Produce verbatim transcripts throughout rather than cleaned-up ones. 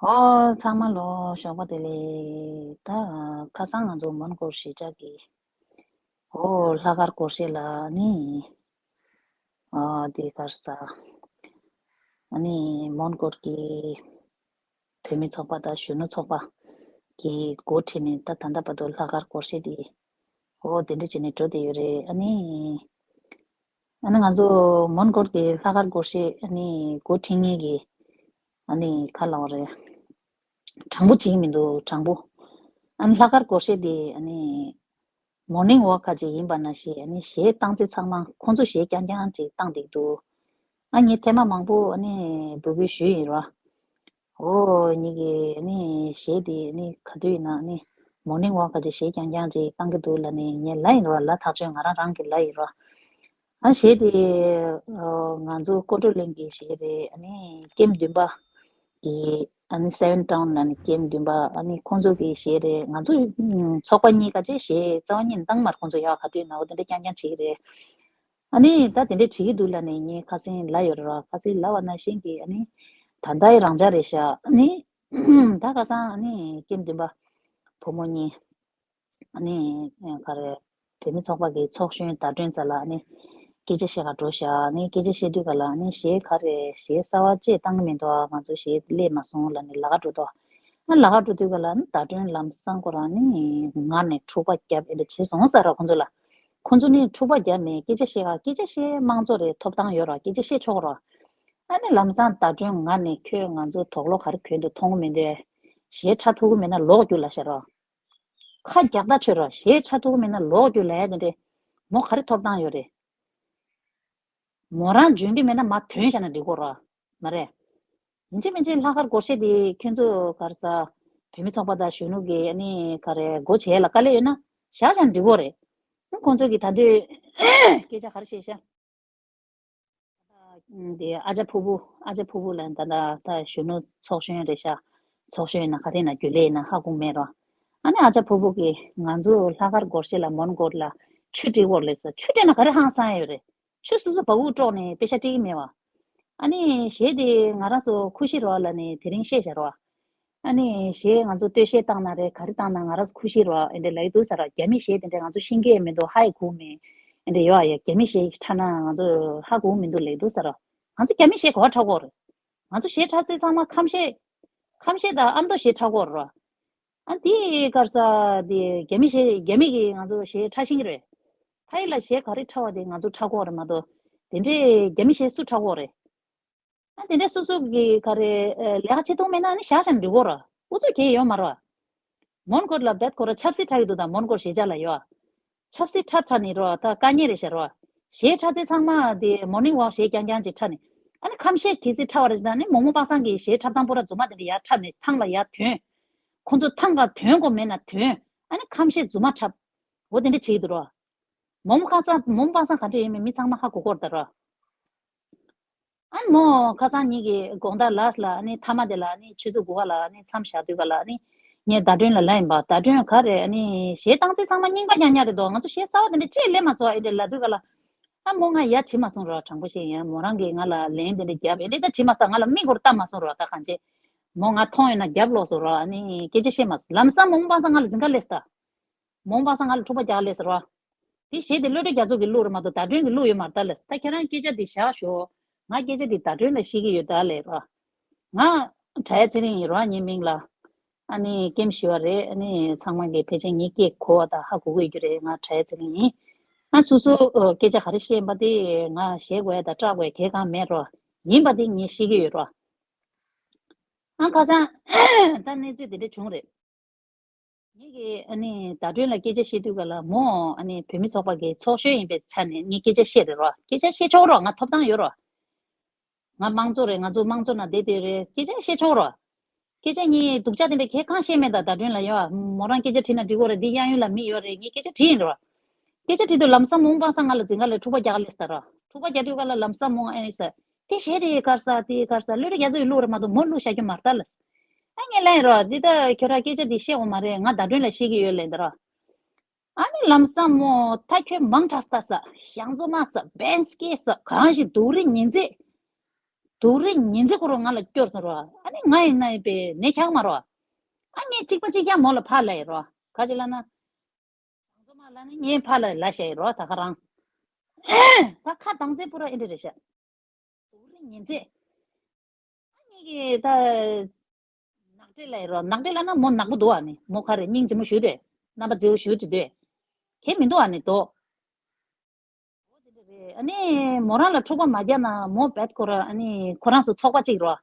ཨོ། ཚང་མ་ལོ་ཞོགས་པ་བདེ་ལེགས། ད་ཁ་སང་ང་ཚོ་མོན་གྷོ་གཞིས་ཆགས་ཀྱི་ཨོ་ལྷག་དཀར་སྒོར་གཞས་ལ་ནི་ཨ་དེ་གར་ས་ཨ་ནི་མོན་གྷོ་གི་བོད་མི་ཚོགས་པ་དང་གཞོན་ནུ་ཚོགས་པ་གི་འགོ་ཁྲིད་ནས་ད་ད་ལྟ་བར་དུ་ལྷག་དཀར་སྒོར་གཞས་དེ་ཨོ་དེ་འདྲ་བྱས་ནས་འགྲོ་བསྡད་ཡོད་རེད། ཨ་ནི་ཨ་ནི་ང་ཚོ་མོན་གྷོ་གི་ལྷག་དཀར་སྒོར་གཞས་ཨ་ནི་འགོ་ཁྲིད་མཁན་གྱི་ཨ་ནི་ཁ་ལ་བ་རེད། དྲང་པོ་བྱེད་ཀྱི་མི་འདུག་དྲང་པོ། ཨ་ནི་ལྷག་དཀར་སྒོར་གཞས་དེ་ཨ་ནི་མོར་ནིང་ཝོག་ཁ་ཅིག་ཡིན་པ་ན་ཞེས། ཨ་ནི་གཞས་བཏང་ཚེ་ཚང་མ་ཁོང་ཚོ་གཞས་རྐྱང་རྐྱང་ཅིག་བཏང་བསྡད་འདུག་ཨ་ནི་ཐེངས་མ་མང་པོ་ཨ་ནི་འབོད་སྐུལ་ཞུས་ཡིན་ར། ཨོ་ཉིད་ཀྱི་ཨ་ནི་གཞས་དེ་ཨ་ནི་ག་དུས་ཡིན་ན་ཨ་ནི་མོར་ནིང་ཝོག་ཁ་ཅིག་གཞས་རྐྱང་རྐྱང་ཅིག་བཏང་གི་འདུག་ལབ་ནས་ངས་ལབ་ཡིན་ར། ལབ་ཐག་ཆོད་ང་རང་རང་གིས་ལབ་ཡིན་ར། ཨ་གཞས་དེ་ཨོ་ང་ཚོ་ཀོ་ཀྲོ་གླིང་གི་གཞས་རེད། ཨ་ནི་ཀེམ་བདུན་པ་གི་ཨ་ནི་སེ་ཝན་ཊའུན་ལ་ནི་ཀེམ་བདུན་པ་ཨ་ནི་ཁོང་ཚོ་གི་གཞས་རེད། ང་ཚོ་ཚོགས་པ་གཉིས་ཀ་ཅེ་གཞས་རྩ་བ་ཉིད་བཏང་མར་ཁོང་ཚོ་ཡག་ག་དུས་ན་འོ་དེ་འདྲ་རྐྱང་རྐྱང་བྱེད་ཀྱི་རེད། ཨ་ནི་ད་དེ་འདྲ་བྱེད་ཀྱི་འདུག་ལབ་ནས་ངས་ཁ་སང་ལབ་ཡོད་རེད་ར། ཁ་སང་ལབ་པ་ནང་བཞིན་གྱི་ཨ་ནི་ད་ལྟ་ཡི་རང་འཇགས་རེད་ཤག་ཨ་ནི་ད་ཁ་སང་ཨ་ནི་ཀེམ་བདུན་པ་བུ་མོ་གཉིས་ཨ་ནི་ག་རེ་བོད་མི་ཚོགས་པ་གི་ཚོགས་གཞོན་ཟླ་སྒྲོན་རྩ་ལ་ཨ་ནི་སྐད་ཆ་བཤད་ག་འགྲོ་ཤག་ཨ་ནི་སྐད་ཆ་བཤད་དུས་ག་ལ་ཨ་ནི་གཞས་ག་རེ་གཞས་གསར་བ་ཅེས་བཏང་གི་མི་འདུག་ང་ཚོ་གཞས་སླེབས་མ་སོང་ལབ་ནས་ལ་ག་འགྲོ་དོ། ཨ་ལ་ག་འགྲོ་དུས་ག་ལ་ཨ་ནི་ཟླ་སྒྲོན་ལམ་སང་ཁོ་རང་ནི་ངར་ནས་འཁྲུག་པ་བརྒྱབ་ཨེ་འདྲ་བྱས་སོང་ཟེར་ར། ཁོང་ཚོ་ལ་ཁོང་ཚོ་ནི་འཁྲུག་པ་བརྒྱབ་ནས་སྐད་ཆ་བཤད་ག་སྐད་ཆ་བཤད་དམངས་གཙོ་རེད་ཐོབ་ཐང་ཡོད་ར་སྐད་ཆ་བཤད་ཆོག་ར། ཨ་ནི་ལམ་སང་ཟླ་སྒྲོན་ངར་ནས་ཁྱོད་ང་ཚོ་དོགས་ལོ་ག་རེ་གོན་འདུག་མཐོང་གི་མི་འདུག་གཞས་འཁྲབ་ཐུབ་ཀྱི་མེད་ན་ལོག་རྒྱུགས་ལབ་ཤག་ར། ཁ་རྒྱག་ད་ཆོད་ར་གཞས་འཁྲབ་ཐུབ་ཀྱི་མེད་ན་ལོག་རྒྱུགས་ལབ་ཡ་དེ་འདྲས་མོ་ག་རེ་ཐོབ་ཐང་ཡོད་རེད། མོ་རང་འཇོན་གྱི་མེད་ན་མ་ཐོན་བཞག་ན་འགྲིག་གོ་ར། མ་རེད། ཡིན་གཅིག་མིན་གཅིག་ལྷག་དཀར་སྒོར་གཞས་དེ་ཁྱོད་ཚོ་ག་རེ་ཟ། བོད་མི་ཚོགས་པ་དང་གཞོན་ནུ་གི་ཨ་ནི་ག་རེ་སྒོ་འབྱེད་ལ་དཀའ་ལས་ཡོད་ན་བཞག་བཞག་ན་འགྲིག་གོ་རེད། ཁོང་ཚོ་གི་ད་དུས་སྐད་ཆ་ག་རེ་བཤད་ཤག་དེ་ཨ་ཅག་ཕུར་བུ་ཨ་ཅག་ཕུར་བུ་ལ་ད་ད་ད་གཞོན་ནུ་ཚོགས་གཞོན་རེད་ཤག་ཚོགས་གཞོན་ཡིན་ན་ག་རེ་ཡིན་ན་རྒྱུན་ལས་ཡིན་ན་ཧ་གོ་མེད་རོ། ཨ་ནི་ཨ་ཅག་ཕུར་བུ་གིས་ང་ཚོ་ལྷག་དཀར་སྒོར་གཞས་ལ་མོན་གྷོ་ལ་ཆུ་སྤྲད་དགོས་རེད་ཟེར། ཆུ་སྤྲད་ན་ག་རེ་ཧང་སང་ཡོད་རེད། ཆུ་སོ་སོ་བ་འུ་དཀྲོགས་ནས་པེ་ཤ་སྤྲད་ཀྱི་མེད་བ། ཨ་ནི་གཞས་དེ་ང་རང་ཚོ་ཁུ་ཤི་རོ་ལ་ནས་དེ་རིང་བཤད་བྱ་རོ། ཨ་ནི་གཞས་ང་ཚོ་སྟོད་གཞས་བཏང་ན་རེད་ག་རེ་བཏང་ན་ང་རང་ཚོ་ཁུ་ཤི་རོ་ཨེ་འདྲ་ལབ་ཀྱི་འདུག་ཟེར་ར། རྒྱ་མི་གཞས་དེ་འདྲ་ང་ཚོ་ཤེས་ཀྱི་མི་འདུག་ཧ་ཡི་གོ་མེད། ཨེ་འདྲ་ཡོད་ཨ་ཡ་རྒྱ་མི་གཞས་ཤིག་འཁྲབ་ན་ང་ཚོ་ཧ་གོ་མི་འདུག་ལབ་ཀྱི་འདུག་ཟེར་ར། ང་ཚོ་རྒྱ་མི་གཞས་ག་པར་འཁྲབ་དགོས་རེད། ང་ཚོ་གཞས་འཁྲབ་ཚེ་ཚང་མ་ཁམས་གཞས། ཁམས་གཞས་དང་ཨ་མདོ་གཞས་འཁྲབ་དགོས་རེད་ར། ཨ་དེ་གར་ས་དེ་རྒྱ་མི་གཞས་རྒྱ་མི་གིས་ང་ཚོ་གཞས་འཁྲབ་ཤེས་ཀྱི་རེད། ཕ་ཡུལ་ལ་གཞས་ག་རེ་འཁྲབ་པ་དེ་ང་ཚོ་འཁྲབ་དགོས་རེད་མ་གཏོགས། དེ་འདྲའི་རྒྱ་མི་གཞས་སུ་འཁྲབ་དགོས་རེད། ཨ་དེ་འདྲའི་སོ་སོ་གི་ག་རེ་ཨ་ལས་ཀ་བྱེད་ཐུབ་མེད་ན་ཨ་ནི་བཞག་བཞག་ན་འགྲིག་གོ་ར། ཨུ་ཚུགས་གང་ཡང་ཡོད་མ་རེད་བ། མོན་གྷོ་ལ་བེད་ཁོ་ར་ཆབ་སྲིད་འཁྲབ་ཀྱི་འདུག་ད་མོན་གྷོ་གཞིས་ཆགས་ལ་ཡོད། ཆབ་སྲིད་འཁྲབ་འཁྲབ་ནི་རོ་ད་དཀའ་ངལ་རེད་ཤག་རོ། གཞས་འཁྲབ་ཚེ་ཚང་མ་དེ་མོར་ནིང་ཝོག་གཞས་རྐྱང་རྐྱང་ཅིག་འཁྲབ་ནི། ཨ་ནི་ཁམས་གཞས་གལ་སྲིད་འཁྲབ་པ་རེད་ཟེར་ན་ནི་མོག་མོག་པ་སངས་ཀྱི་གཞས་འཁྲབ་སྟངས་པོ་ར་རྫུན་མ་དེ་འདྲ་ཡར་འཁྲབ་ནི་ཐང་ལ་ཡར་ཐོན། ཁོང་ཚོ་ཐང་ག་ཐོན་དགོས་མེད་ན་ཐོན། ཨ་ནི་ཁམས་གཞས་རྫུན་མ་འཁྲབ། འོ་དེ་འདྲ་བྱེད་ཀྱི་འདུག་རོ། མོག་མོག་པ་སངས་མོག་མོག་པ་སངས་ག་འདྲ་ཡིན་མིན་མི་ཚང་མ་ཧ་གོ་གོ་རེད་ད་རོ། ཨ་ནི་མོ་ཁ་སང་ཉིད་ཀྱི་དགོང་དག་ལ་ལ་ཨ་ནི་མཐའ་མ་དེ་ལ་ཨ་ནི་ཆུ་ཚོད་དགུ་པ་ལ་ཨ་ནི་མཚམས་བཞག་དུས་ག་ལ་ཨ་ནི་ངས་ཟླ་སྒྲོན་ལ་ལབ་ཡིན་པ། ཟླ་སྒྲོན་ག་རེ་ཨ་ནི་གཞས་བཏང་ཚེ་ཚང་མ་རྙིང་པ་རྐྱང་རྐྱང་རེད་དོ། ང་ཚོ་གཞས་གསར་བ་དེ་འདྲ་ཅིག་སླེབས་མ་སོང་ཨེ་འདྲ་ལབ་དུས་ག་ལ། ཨ་མོ་ང་ཡ་བྱེད་མ་སོང་རོ། དྲང་པོ་བཤད་ཡིན། མོ་རང་གིས་ང་ལ་ལན་དེ་འདྲ་རྒྱབ་ཨེ་འདྲ་ད་བྱེད་མ་སོང་། ང་ལ་མིག་སྒོར་ལྟ་མ་སོང་རོ། ད་གང་བྱེད། མོ་ང་མཐོང་ཡོད་ན་རྒྱབ་ལོག་སོང་རོ། ཨ་ནི་སྐད་ཆ་བཤད་མ་སོང་། ལམ་སང་མོ་མོ་པ་སངས་ང་ལ་འཛིན་ག་སླེབས་ད། མོ་མོ་པ་སངས་ང་ལ་འཁྲུག་པ་རྒྱག་སླེབས་སོང་རོ། དེ་གཞས་དེ་བློ་གྲོས་རྒྱ་མཚོ་གིས་བླུགས་རེད་མ་གཏོགས་ཟླ་སྒྲོན་གྱིས་བླུགས་ཡོད་མ་རེད་ད་ལབ། ད་ཁྱེད་རང་སྐད་ཆ་དེ་བཞག་ཤོག་ང་སྐད་ཆ་དེ་ཟླ་སྒྲོན་ལ་བཤད་ཀྱི་ཡོད་ད་ལབ་རོ། ང་བྲག་ཚེ་རིང་ཡིན་རོ། ངའི་མིང་ལ་ཨ་ནི་ཀེམ་ཞི་བ་རེད། ཨ་ནི་ཚང་མ་གིས་ཕལ་ཆེར་ངའི་སྐད་གོ་བ་དང་ཧ་གོ་གི་ཡོད་རྒྱུ་རེད། ང་བྲག་ཚེ་རིང་ཡིན། ང་སོ་སོ་ཨོ་སྐད་ཆ་ག་རེ་བཤད་ཡིན་པ་དེ་ང་བཞེས་དགོས་ཡ་དང་སྐྲག་དགོས་ཡ་གང་ཡང་མེད་རོ། ཡིན་པ་དེ་ངས་བཤད་ཀྱི་ཡོད་རོ། ཨ་ཁ་སང་ད་གནས་ཚུལ་དེ་འདྲ་བྱུང་རེད། ངེད་ཀྱིས་ཨ་ནི་ཟླ་སྒྲོན་ལ་སྐད་ཆ་བཤད་དུས་ག་ལ་མོ་ཨ་ནི་བོད་མི་ཚོགས་པ་གི་ཚོགས་གཞོན་ཡིན་པའི་ཆ་ནས་ངས་སྐད་ཆ་བཤད་རེད་རོ། སྐད་ཆ་བཤད་ཆོག་རོ། ང་ཐོབ་ཐང་ཡོད་རོ། ང་དམངས་གཙོ་རེད། ང་ཚོ་དམངས་གཙོ་ནང་བསྡད་བསྡད་རེད། སྐད་ཆ་བཤད་ཆོག་རོ། སྐད་ཆ་ངས་སྡུག་ཅག་དེ་འདྲ་གས་གང་བཤད་མེད་ད། ཟླ་སྒྲོན་ལ་ཡོད་མོ་རང་སྐད་ཆ་དྲིས་ན་འགྲིག་གོ་རེད། འདི་གཡས་གཡོན་ལ་མི་ཡོད་རེད། ངས་སྐད་ཆ་དྲིས་ཡིན་རོ། སྐད་ཆ་དྲིས་དུས་ལམ་སང་མོ་མོ་པ་སངས་ང་ལ་འཛིན་ག་ལ་འཁྲུག་པ་རྒྱག་ག་སླེབས་ད་རོ། འཁྲུག་པ་རྒྱག་དུས་ག་ལ་ལམ་སང་མོ་ཨ་ནི་ས། དེ་གཞས་དེ་གར་ས་དེ་གར་ས་བློ་གྲོས་རྒྱ་མཚོ་ཡིས་བླུགས་རེད་མ་གཏོགས་མོ་བླུགས་བཞག་རྒྱུ་མ་རེད་ད་ལབ། ཨ་ངས་ལན་རོ་འདི་ད་ཁྱོད་རང་སྐད་ཆ་འདི་བཤད་འོ་མ་རེད། ང་ཟླ་སྒྲོན་ལ་བཤད་ཀྱི་ཡོད་ལན་ད་རོ། ཨ་ནི་ལམ་སང་མོ་ད་ཁྱོད་མང་དྲགས་ས་ས་ཞང་ཚོ་མ་ས་བན་སྐད་ས་གང་ཞིག་སྡུག་རུས་ཉིན་མཚན། སྡུག་རུས་ཉིན་མཚན་ཁོ་རང་ང་ལ་སྐྱོར་སོང་རོ། ཨ་ནི། ང་ཡིན་ན་ཡིན་པས་ནས་ཁྱག་མ་རོ། ཨ་ངས་གཅིག་པ་གཅིག་རྐྱང་མོ་ལ་ཕར་ལ་ཡི་རོ། ག་ཅི་ལ་ན། ང་ཚོ་མ་ལ་ནི་ངས་ཕར་ལ་ལ་ཤ་ཡི་རོ་ད་ག་རང་། ད་ཁ་དང་ཚེ་པུ་ར་ཨེ་འདྲ་རེད་ཤག་དུག་རིགས་ཉིན་ཚེ། ཨ་ངས་ཀྱི་ད། ནག་དྲེ་ལ་ཡི་རོ། ནག་དྲེ་ལ་ན་མོ་ནག་པོ་འདུག་ཨ་ནི་མོ་ག་རེ་སྙིང་རྗེ་མོ་ཞུ་དེ། རྣམ་པ་མཛེས་པོ་ཞུ་དེ་དེ། གལ་མི་འདུག་ཨ་ནི་དོ། ཨ་ནི་མོ་རང་ལ་འཁྲུག་པ་མ་རྒྱག་ན་མོ་བད་ཁོ་ར་ཨ་ནི་ཁོ་རང་ཚོ་ཚོགས་པ་གཅིག་རོ།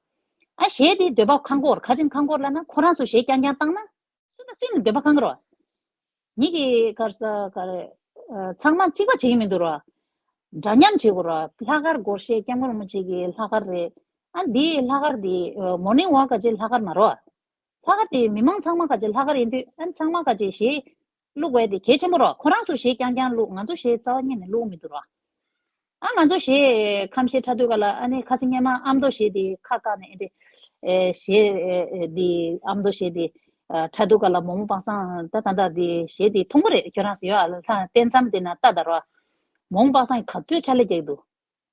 ཨ་གཞས་དེ་འདོད་པ་ཁང་སྐོར་ཁ་ཆེན་ཁང་སྐོར་ལ་ན་ཁོ་རང་ཚོ་གཞས་རྐྱང་རྐྱང་བཏང་ན། སུ་དང་སུ་ནི་འདོད་པ་ཁང་གི་རོ། ཉིད་ཀྱི་གར་ས་གར། ཚང་མ་གཅིག་པ་བྱེད་ཀྱི་མི་འདུག་རོ། འདྲ་མཉམ་བྱེད་དགོས་རོ། ལྷག་དཀར་སྒོར་གཞས་སྐྱབས་མགོན་རིན་པོ་ཆེ་གི་ལྷག་དཀར་རེད། ཨ་འདི་ལྷག་དཀར་འདི་མོར་ནིང་ཝོག་ག་ཅེ་ལྷག་དཀར་མ་རོ། ལྷག་དཀར་དེ་མི་མང་ཚང་མ་ག་ཅེ་ལྷག་དཀར་ཡིན་དུས་ཨ་ཚང་མ་ག་ཅེ་གཞས་བླུག་དགོས་དེ་གལ་ཆེན་པོ་རོ། ཁོ་རང་ཚོ་གཞས་རྐྱང་རྐྱང་བླུག་ང་ཚོ་གཞས་རྩ་བ་ཉིད་ནས་བླུག་མི་འདུག་རོ། ཨ་ང་ཚོ་གཞས་ཁམས་གཞས་འཁྲབ་དུས་ག་ལ་ཨ་ནི་ཁ་སང་སྔོན་མ་ཨ་མདོ་གཞས་དེ་ཁ་བཀག་ནས་ཨེ་དེ། ཨེ་གཞས་ཨེ་དེ་ཨ་མདོ་གཞས་དེ་འཁྲབ་དུས་ག་ལ་མོ་མོ་པ་སངས་ད་ད་ད་དེ་གཞས་དེ་མཐོང་གི་རེད། ཁྱོད་རང་ཚོ་ཡོད་ཨ་ལ་ལྷ་བསྟན་མཚམས་དེ་ན་ལྟ་ད་རོ། མོ་མོ་པ་སངས་ག་ཚོད་ཕྱག་ལས་རྒྱག་གི་འདུག་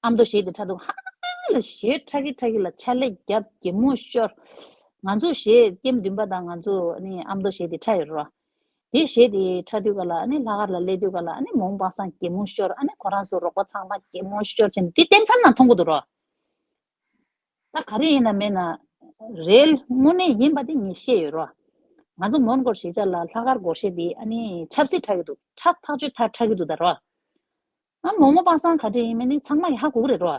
ཨ་མདོ་གཞས་དེ་འཁྲབ་དུས་ཧ་ལ་གཞས་འཁྲབ་ཀྱི་འཁྲབ་ཀྱི་ལ་ཕྱག་ལས་རྒྱབ་གད་མོ་ཤོར། ང་ཚོ་གཞས་ཀེམ་བདུན་པ་དང་ང་ཚོ་ནི་ཨ་མདོ་གཞས་དེ་འཁྲབ་ཡོད་རོ། དེ་གཞས་དེ་འཁྲབ་དུས་ག་ལ་ཨ་ནི་ལྷག་དཀར་ལ་སླེབས་དུས་ག་ལ་ཨ་ནི་མོ་མོ་པ་སངས་གད་མོ་ཤོར། ཨ་ནི་ཁོ་རང་ཚོ་རོགས་པ་ཚང་མ་གད་མོ་ཤོར་བྱས་ནས་དེ་བསྟན་མཚམས་ནང་མཐོང་གི་འདུག་རོ། ད་ག་རེ་ཡིན་ན་མེད་ན་རེད། དངོས་གནས་ཡིན་པ་དེ་ངས་ཤེས་ཡོད་རོ། ང་ཚོ་མོན་གྷོ་གཞིས་ཆགས་ལ་ལྷག་དཀར་སྒོར་གཞས་དེ་ཨ་ནི་ཆབ་སྲིད་འཁྲབ་ཀྱི་འདུག་འཁྲབ་ཐག་ཆོད་ཐག་འཁྲབ་ཀྱི་འདུག་ད་རོ། ཨ་མོ་མོ་པ་སངས་ག་འདྲ་ཡིན་མིན་ནི་ཚང་མ་ཡ་ཧ་གོ་གི་རེད་རོ།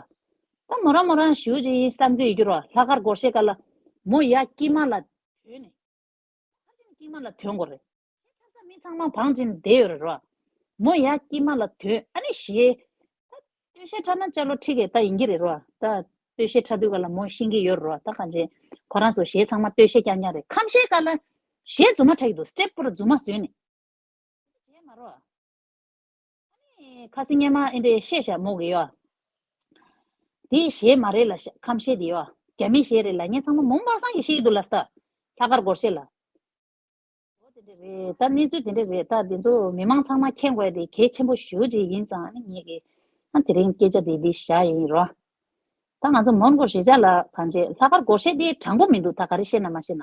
ད་མོ་རང་མོ་རང་ཞུ་ཅིག་ཡིན་བསམ་གི་ཡོད་རྒྱུ་རོ། ལྷག་དཀར་སྒོར་གཞས་ག་ལ་མོ་ཡ་དཀྱིལ་མ་ལ་དོན་ནས། ཁ་ཆེམས་དཀྱིལ་མ་ལ་དོན་དགོས་རེད། ཁྱེད་ཆབ་ས་མི་ཚང་མ་བང་ཅིན་བསྡད་ཡོད་རེད་རོ། མོ་ཡ་དཀྱིལ་མ་ལ་དོན་ཨ་ནི་ཞེས། ད་སྟོད་གཞས་འཁྲབ་ན་ཅ་ལོ་ཁྲིག་གེ་ད་ཡིན་གྱི་རེད་རོ། ད་སྟོད་གཞས་འཁྲབ་དུས་ག་ལ་མོ་ཤེས་ཀྱི་ཡོད་རོ། ད་གང་ཅི་ཁོ་རང་ཚོ་གཞས་ཚང་མ་སྟོད་གཞས་རྐྱང་རྐྱང་རེད། ཁམས་གཞས་ག་ལ་གཞས་རྫུན་མ་འཁྲབ་ཀྱི་འདུག་སི་ཊེབ་པོ་ར་རྫུན་མ་བཟོས་ནས། གཞས་མ་རོ། ཨ་ནི་ཁ་སང་སྔོན་མ་ཨེ་འདྲས་བཤད་བཞག་མོ་གི་ཡོ། དེ་གཞས་མ་རེད་ལ་ཤ་ཁམས་གཞས་དེ་ཡོ། རྒྱ་མི་གཞས་རེད་ལབ་མཁན་ཚང་མ་མོ་མོ་པ་སངས་ཀྱིས་ཤེས་ཀྱི་འདུག་ལབ་སྟ། ལྷག་དཀར་སྒོར་གཞས་ལ། འོ་དེ་འདྲས་རེད། ད་གནས་ཚུལ་དེ་འདྲས་རེད། ད་དེ་ཚོ་མི་མང་ཚང་མ་མཁྱེན་དགོས་དེ་གལ་ཆེན་པོ་ཞེ་པོ་ཅིག་ཡིན་ཙང་ཨ་ནི་ངེད་ཀྱིས་ཨ་དེ་རིང་སྐད་ཆ་དེ་འདི་བཞག་ཡིན་རོ། ད་ང་ཚོ་མོན་གྷོ་གཞིས་ཆགས་ལ་གང་བྱེད། ལྷག་དཀར་སྒོར་གཞས་དེ་དྲང་པོ་མི་འདུག་ད་ག་རེ་བཤད་ན་མ་བཤད་ན།